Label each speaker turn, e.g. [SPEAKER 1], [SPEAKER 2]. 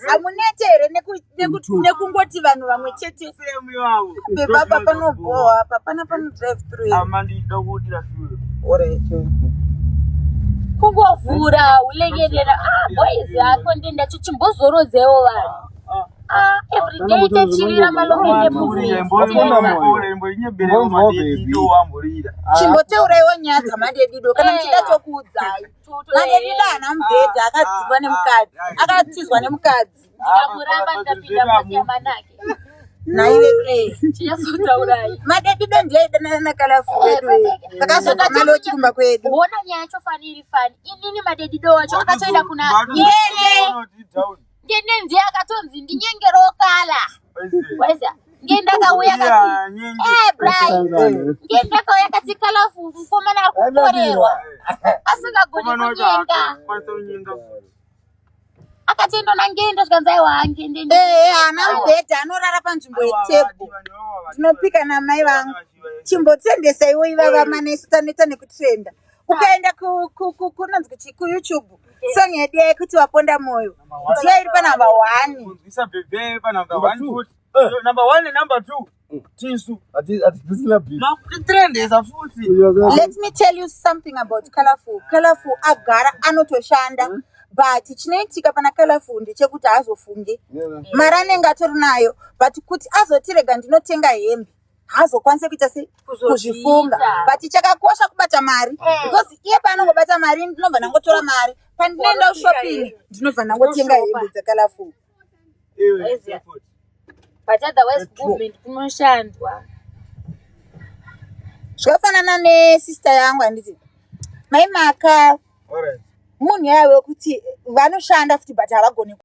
[SPEAKER 1] Hamunete here nekungoti vanhu vamwe chete? Bebaba panobhowa apa, pana pano drive through. Alright.
[SPEAKER 2] Kungovhura ulekerera. Ah, boys ako ndenda chichimbozorodzewo vanhu. Ah, every day techirira malongende movement.
[SPEAKER 1] Chimboteuraiwo nyaya dzaMadedido kana muchida tokuudzai. Madedido haana mubhedha, akadzingwa nemukadzi, akatizwa nemukadzi.
[SPEAKER 2] Ndikamuramba ndikapinda mose yamanake.
[SPEAKER 1] Naive Clay.
[SPEAKER 2] Chinyatsotaurayi.
[SPEAKER 1] Madedido ndiye aidanana naKalafu wedu. Akazobva Malochi kumba kwedu.
[SPEAKER 2] Kuona nyaya yacho fani iri fani. Inini Madedido wacho akatoenda kuna Ngende. Ngende ndiye akatonzi ndinyengerewo Kala. Waiziya? Ngende akauya akati, "Eh, Brian." Ngende akauya akati, "Kalafu mukomana ari kukorerwa. Asingagoni kunyenga." Akatoenda naNgende zvikanzi aiwa Ngende.
[SPEAKER 1] Eh, haana mubhedha, anorara panzvimbo yetebho. Tinopika namai vangu. Chimbotendesaiwo ivava mana, isu taneta nekutrenda. Ukaenda kunonzi kuti kuYouTube, song yedu yekuti "Waponda Moyo" ndiyo iri panumber 1.
[SPEAKER 3] Kunzwisa bhebhe panumber 1 futi, number 1 nenumber 2 tisu.
[SPEAKER 4] Hatisina beef.
[SPEAKER 3] Makutrendesa futi.
[SPEAKER 1] Let me tell you something about Colorful. Colorful agara anotoshanda, but chinoitika pana Colorful ndechekuti haazofungi mari anenge atori nayo, but kuti azotirega ndinotenga hembe, haazokwanisi kuita se kuzvifunga. But chakakosha kubata mari, because iye paanongobata mari, ndinobva ndangotora mari. Pandinoenda kushopping, ndinobva ndangotenga hembe dzaColorful.
[SPEAKER 2] But otherwise movement kunoshandwa.
[SPEAKER 1] Zvakafanana nesister yangu, handiti Mai Maka? Munhu yaiwe wekuti vanoshanda futi, but havagoni.